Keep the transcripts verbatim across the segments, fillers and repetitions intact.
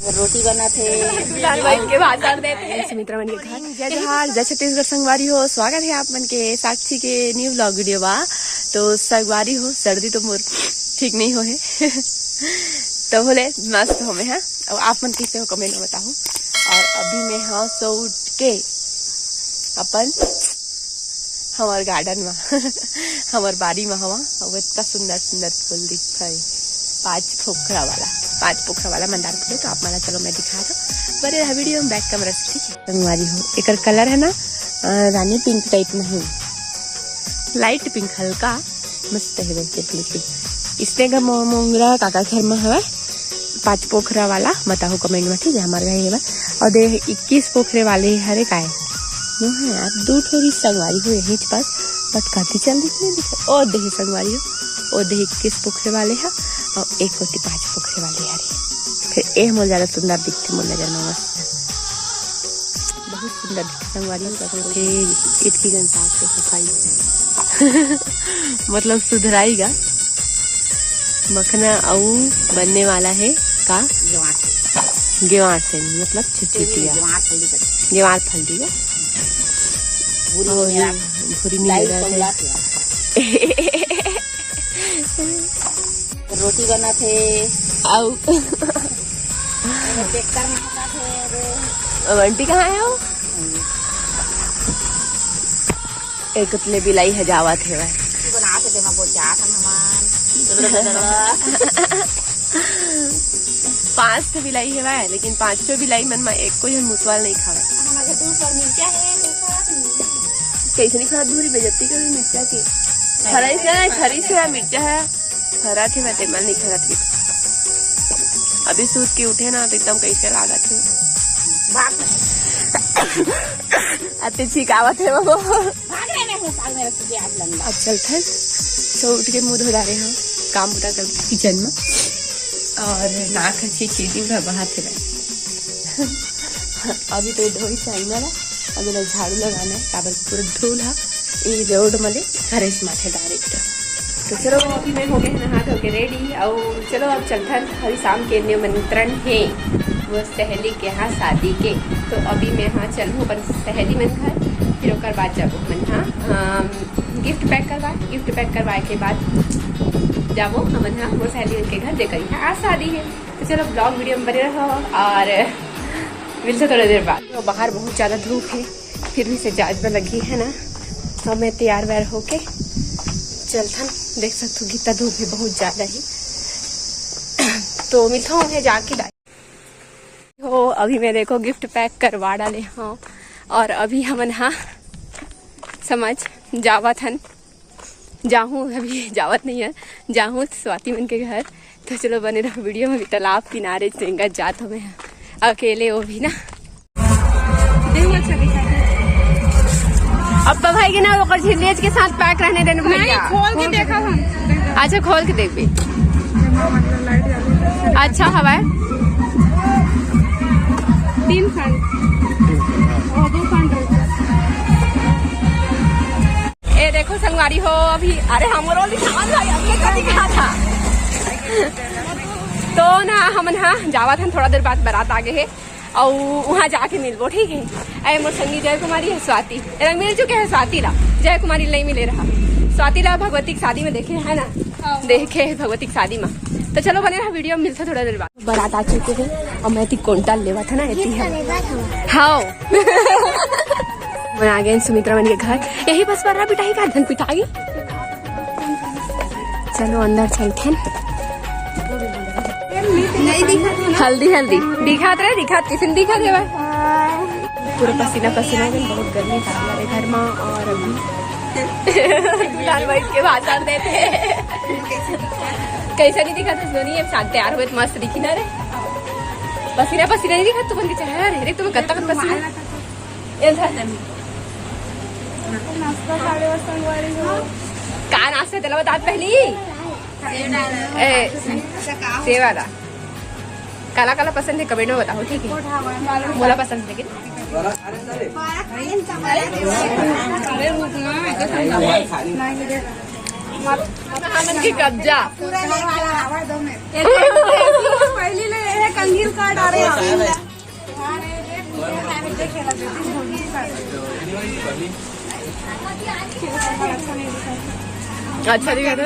रोटी बनाथे। दाल बैठ के भाषण देथे। सुमित्रा मन के घर। जय जोहार, जय छत्तीसगढ़ संगवारी हो, स्वागत है आप मन के साक्षी के न्यू व्लॉग वीडियो बा। तो संगवारी हो, सर्दी तो मोर ठीक नहीं हो है। तो बोले मस्त हो मैं, हाँ। और आप मन कैसे हो, कमेंट में बताओ। और अभी मैं हाँ सो उठ के अपन हमर गार्डन में, हमर बारी में हवा, अउ इतना सुंदर सुंदर फूल दिखत है, पांच पोखरा वाला, पांच पोखरा वाला मंदार फूल। तो आप मन ला चलो मैं दिखा दो, बने रहा वीडियो में, बैक कैमरा से, ठीक है। संगवारी हो, एकर कलर है ना, अ, रानी पिंक टाइप में है, लाइट पिंक हल्का, मस्त है वैसे फूल की। इसने का मो-, मोंगरा काका घर में हवा, पांच पोखरा वाला, बताओ कमेंट में, ठीक है, हमारे घर ये बा। और दे इक्कीस पोखरे वाले हरे काय? नो है यार, दू ठो भी संगवारी हो यही पास, बट काती चल दिख नहीं दिख। और दे संगवारी हो, और दे इक्कीस पोखरे वाले है, और एक होती पांच पोखरे वाले हरे। फिर ए मोर ज्यादा सुंदर दिखते मोर नजर में, मस्त। बहुत सुंदर दिखते संगवारी हो, सब होते इतनी जन साफ सफाई। मतलब सुधराई गा। मखना अउ बनने वाला है का? गेवार से। गेवार से नहीं, मतलब छुटछुटिया। गेवार फल्ली का। गेवार फल्ली का। भूरी और निहरा। भूरी निहरा थे। रोटी बनाथे। अउ ट्रैक्टर में पकाथे। अब आंटी कहाँ है वो? एक उतले बिलाई ह जावत हेवय। बनात हे, तेमा बोल जात हन हमान। पांच ठो बिलाई हेवय, लेकिन पांचों बिलाई मन म एको झन मुतवाल नइ खावय। हमर घर दूर पर मिर्चा हे, देखत नहीं। कइसे नइ खावत, भूरी बेइज्जती करबे मिर्चा के। खरइस हे, खरइस हे, मिर्चा हे। खरत हे, मैं तेमन नइ खरत हे। अभी सूत के उठे ना, तो एकदम कइसे लागत हे। भाग। अति छिकावत हे वो। भाग रहे नहीं, साल में रखी आज लंबा। अब चलथन। सो उठ के मुंह धो डारे हन, काम बुता कर किचन में। और नाक अच्छी चीटी में बहात हे। अभी तो धोई से आईना ला, अभी ना झाड़ू लगाना है, काबर पूरा धूल हा, ई रोड मले घरे से माथे डायरेक्ट। तो चलो, अभी मैं हो गए नहा धो के रेडी, और चलो अब चलथन, अभी शाम के निमंत्रण है वो सहेली के यहाँ शादी के। तो अभी मैं हाँ चलूँ अपन सहेली मन घर, फिर ओकर बाद जाबो मन हाँ, अम, गिफ्ट पैक करवाए, गिफ्ट पैक करवाए के बाद जाबो हमन हाँ वो सहेली मन के घर, जेकर यहाँ आज शादी है। तो चलो, ब्लॉग वीडियो में बने रहो और मिलते थोड़ा देर बाद। तो बाहर बहुत ज्यादा धूप है, फिर भी से जाज में लगी है ना, तो मैं तैयार वैयार होके चलथन। देख सकते हो कितना धूप है, बहुत ज्यादा ही। तो मिलता हूँ मैं जाके। हो, अभी मैं देखो गिफ्ट पैक करवा डाले हूँ और अभी हमन हाँ समझ जावत हन, जाहूँ, अभी जावत नहीं है, जाहूँ स्वाति मन के घर। तो चलो बने रहो वीडियो में। अभी तालाब किनारे रेंगत जात हवे अकेले, वो भी ना। अब तो भाई के ना ओकर झिल्लेज के साथ पैक रहने देने भैया। खोल के देखा हम। अच्छा, खोल के देखबे। अच्छा हवा है। तीन खंड। ओ, दो खंड। ए देखो संगवारी हो, अभी, अरे हमरो लिखान भाई, अब ये कथी कहा था? तो ना हमन हाँ जावत हन, थोड़ा देर बाद बारात आगे है और वहाँ जाके मिलबो, ठीक है? अरे मोर संगी जय कुमारी है, स्वाति, ए, मिल चुके हैं स्वाति ला, जय कुमारी नहीं मिले रहा। स्वाति ला भगवती की शादी में देखे है ना? हाँ। देखे है भगवती की शादी में। तो चलो बने रहा वीडियो में, मिलते थोड़ा देर बाद। बारात आ चुके हैं और मैं ती कोंटा लेवा था ना, एती है। हाँ। मैं आ गए सुमित्रा मन के घर। यही बस पर पिटाई का धन पिटाई। चलो अंदर चलते हैं। हल्दी हल्दी दिखात रहे, दिखात किसन दिखात रहे। पूरा पसीना पसीना हो गया, बहुत गर्मी था हमारे घर में। और अभी दाल बैठ के भाषण देते हैं। कैसा नहीं दिखा था सोनी? अब शांत तैयार हुए तो मस्त दिखी ना रे। पसीना पसीना नहीं दिखा तुमन के चेहरा रे, देख तुमन कत्ता कत्ता पसीना। ये था। नाश्ता खा ले बस संगवारी हो। का नाश्ता तेला बतात पहली? ए, सेव वाला। काला काला पसंद है, कमेंट में बताओ, ठीक है? मोला पसंद है कि हमन के कब्जा। पहली ले ये कंघी काट आ रहे हैं। अच्छा दिखत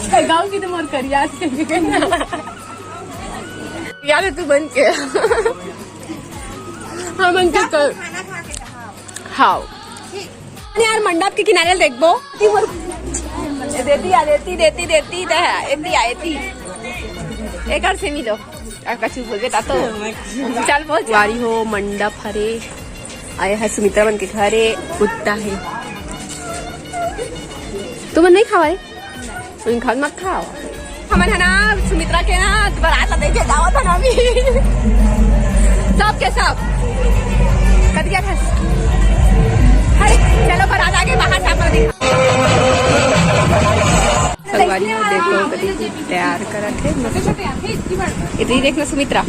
हे। गाँव की तो मोर करिया। यार तू बन के। हाँ, बन के कर। हाँ। अरे यार, मंडप के किनारे देखबो। देती आ, देती, देती, देती, दे, एती आ, एती। एकर से मिलो। आ, कछु बोलबे ता तो। चल बोल, चल। वारी हो, मंडप हरे। आए है सुमित्रा मन के घरे, कुत्ता है। तुमन नहीं खावा है? उन घर मत खाओ। हमन है ना, सुमित्रा के ना, बारात ला देखे जावत है ना अभी। सब के सब। कत गया था? अरे, चलो, बारात आगे बाहर से आप लोग दिखा। संगवारी हो, देखो, कति तैयार करत है। इधर ही देखना, सुमित्रा। और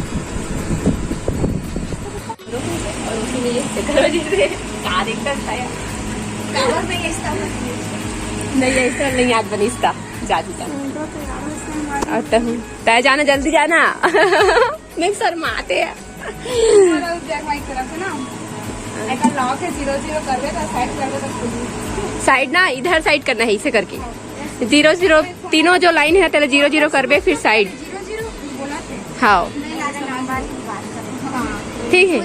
उसी में ये करो जी रे। का देखता था यार? काबर नहीं ऐसा? नहीं, ऐसा नहीं याद बनिस्ता। जा जी, जा। और तो हूँ। तय जाना, जल्दी जाना। मैं शर्माते हैं। ऐसा लॉक है, जीरो जीरो करबे तो साइड करबे तो खुल। साइड ना, इधर साइड करना है, इसे करके। जीरो जीरो, तीनों जो लाइन है, पहले जीरो जीरो करबे, फिर साइड। जीरो जीरो बोला थे। हाँ। नहीं, लाजा नंबर की बात कर। हाँ। ठीक है,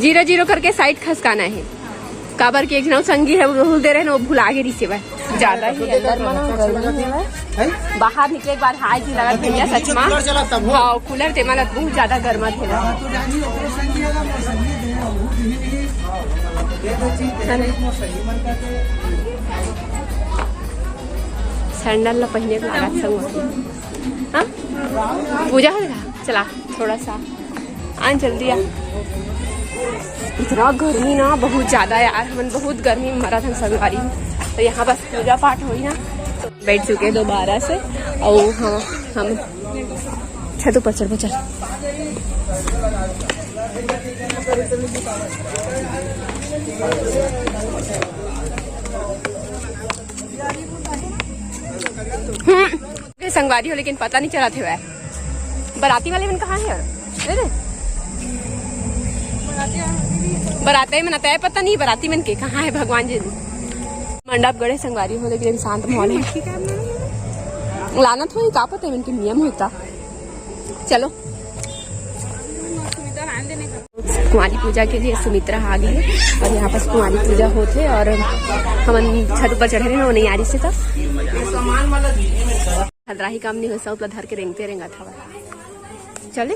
जीरो जीरो करके साइड खसकाना है। काबर कि एक झन संगी है, वो दे रहे ना, वो भुला के रिसे बा। ज्यादा ही अंदर में ना गर्मी है। बाहर निकले एक बार हाय जी लगा भैया, सच में। हाँ, कूलर ते मला बहुत ज्यादा गर्मा थे ना। सैंडल ला पहने के लागत संग। हाँ? पूजा होगा? चला, थोड़ा सा। आ, जल्दी आ। इतना गर्मी ना, बहुत ज्यादा यार, हमन बहुत गर्मी में मरत हन संगवारी। तो यहाँ बस पूजा पाठ होई ना, तो बैठ चुके दोबारा से। और हाँ, हम छत ऊपर चढ़, चढ़। हम्म। के संगवारी हो, लेकिन पता नहीं चलत हवय। बराती वाले मन कहाँ हे? अरे, बराती मन आता है, पता नहीं बराती मन के कहाँ है भगवान जी। मंडप गड़े संगवारी हो, लेकिन शांत माहौल है। लानत होई का पता, इनके नियम होता। चलो। कुंवारी पूजा के लिए सुमित्रा आ गई है और यहाँ पास कुंवारी पूजा होत हे और हमन छत ऊपर चढ़े रहे, वो नहीं आ रही से तो हदराही काम नहीं हो, सब ला धर के रेंगते रेंगत हवा। चले,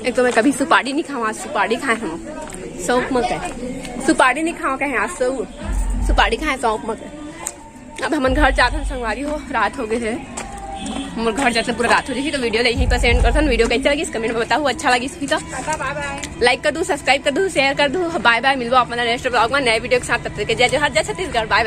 एक तो मैं कभी सुपारी नहीं खावा, आज सुपारी खाए हम, शौक मत है, सुपारी नहीं खावा कहे आज, सौ सुपारी खाए, शौक मत है। अब हमन घर जात हन संगवारी हो, रात हो गए है। हमर घर जाते पूरा रात हो जाही, तो वीडियो ला यहीं पर एंड करथन। वीडियो कैसे लगिस कमेंट में बताओ, अच्छा लगिस भी तो बाय बाय। लाइक कर दू, सब्सक्राइब कर दू, शेयर कर दू। बाय बाय, मिलबो अपन नेक्स्ट ब्लॉग में नए वीडियो के साथ। तब तक के जय जोहार, जय छत्तीसगढ़, बाय बाय।